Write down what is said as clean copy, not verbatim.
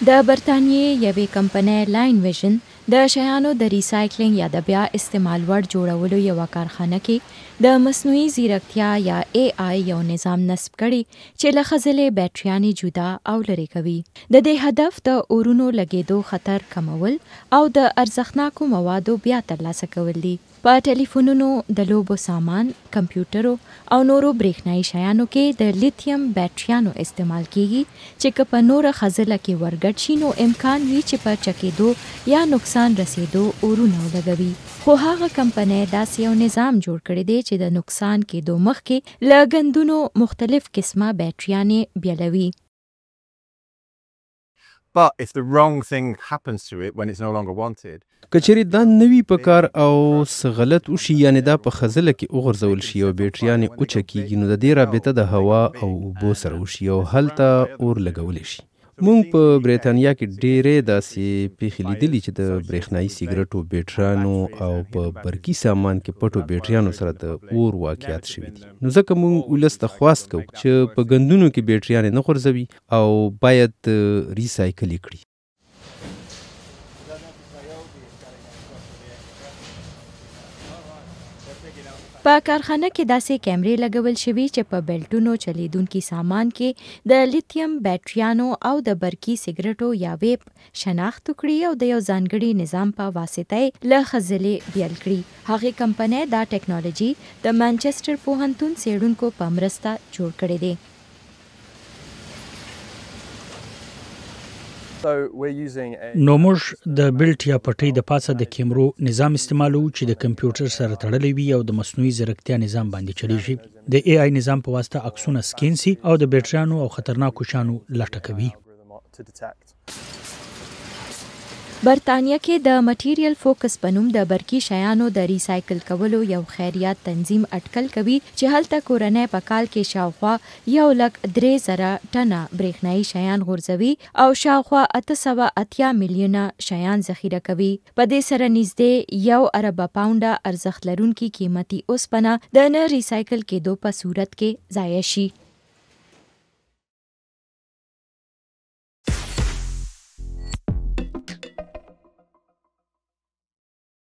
د برتانیې یوې کمپنۍ لاین ویژن د شیانو د ریسایکلینګ یا د بیا استعمال وړ جوړولو یوه کارخانه کې د مصنوعي ځیرکتیا یا اې آی یو نظام نصب کړی چې له خځلې بیټریانې جدا او لرې کوي. د دې هدف د اورونو لګېدو خطر کمول او د ارزښتناکو موادو بیا ترلاسه کول دي. په ټیلیفونونو، د لوبو سامان، کمپیوټرو او نورو برېښنايي شیانو کې د لیتیم بیټریانو استعمال کېږي چې که په نوره خځله کې ورګډ شي نو امکان وي چې په چکېدو یا نقصان رسېدو اورونه ولګوي. خو هغه کمپنۍ داسې یو نظام جوړ کړی دی چې د نقصان کېدو مخکې له ګندونو مختلف قسمه بیټریانې بیلوي. But if the wrong thing happens to it when it's no longer wanted. که چېرې دا نه وي په کار او څه غلط وشي یعنې دا په خځله کې وغورځول شي او بیټریانې وچکېږي نو د دې رابطه د هوا او اوبو سره وشي او هلته اور لګولی شي. موږ په بریتانیا کې ډېری داسې پېښې لیدلي چې د برېښنايي سګرټو بیټریانو او په برقي سامان کې پټو بیټریانو سره د اور واقعات شوي دي نو ځکه موږ ولس ته خواست کوو چې په ګندونو کې بیټریانې نه غورځوي او باید ریسایکل یې کړي. په کارخانه کې داسې کیمرې لګول شوي چې په بیلټونو چلیدونکي سامان کې د لیتیم بیټریانو او د برقي سګرټو یا ویپ شناخت وکړي او د یو ځانګړي نظام په واسطه یې له خځلې بیل کړي. هغې کمپنۍ دا ټکنالوجي د مانچسټر پوهنتون څېړونکو په مرسته جوړ کړی دی. نو موږ د بلټ یا پټۍ د پاسه د کیمرو نظام استعمالوو چې د کمپیوټر سره تړلی وي او د مصنوعي ځیرکتیا نظام باندې چلیږي. د ای آی نظام په واسطه عکسونه سکین سي او د بیټریانو او خطرناکو شیانو لټه کوي. برتانیه کې د مټیریل فوکس په نوم د برقي شیانو د ریسایکل کولو یو خیریه تنظیم اټکل کوي چې هلته کورنۍ په کال کې شاوخوا یو لک 3000 ټنه برېښنايي شیان غورځوي او شاوخوا 880 میلیونه شیان ذخیره کوي. په دې سره نږدې یو اربه پاونډه ارزښت لرونکي قیمتي اوسپنه د نه ریسایکل کېدو په صورت کې ضایع شي.